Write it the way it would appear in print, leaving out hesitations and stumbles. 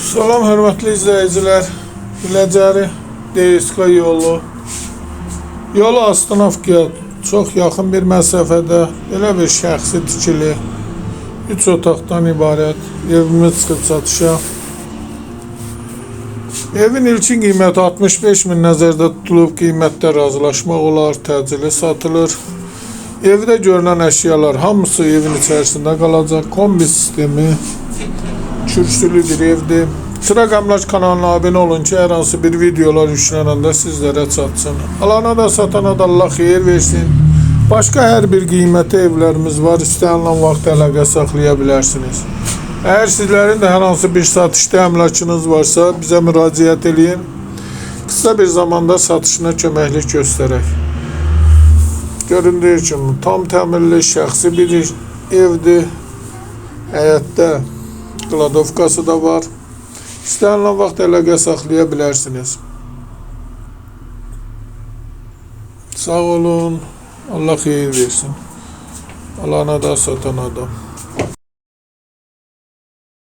Salam hörmətli izləyicilər. Biləcəri DSK yolu. Yolu Astanovkaya çox yaxın bir məsafədə belə bir şəxsi tikili 3 otaqdan ibarət evimiz çıxıb satışa. Evin ilkin qiyməti 65 min nəzərdə tutulub, qiymətdə razılaşmaq olar, təcili satılır. Evdə görünən əşyalar hamısı evin içərisində qalacaq. Kombi sistemi, kürsülü bir evdir. Çırak Əmlak kanalına abunə olun ki, hər hansı bir videolar yüklənəndə sizlərə çatsın. Alana da satana da Allah xeyir versin. Başqa hər bir qiymətə evlərimiz var. İstənilən vaxt əlaqə saxlaya bilərsiniz. Əgər sizlərin də hər hansı bir satışda əmlakınız varsa, bizə müraciət eləyin. Qısa bir zamanda satışına köməklik göstərək. Göründüyü kimi tam təmirli, şəxsi bir evdir. Həyətdə kladovkası da var. İstənilən vaxt əlaqə saxlaya bilərsiniz. Sağ olun. Allah xeyir versin. Alana da satana da.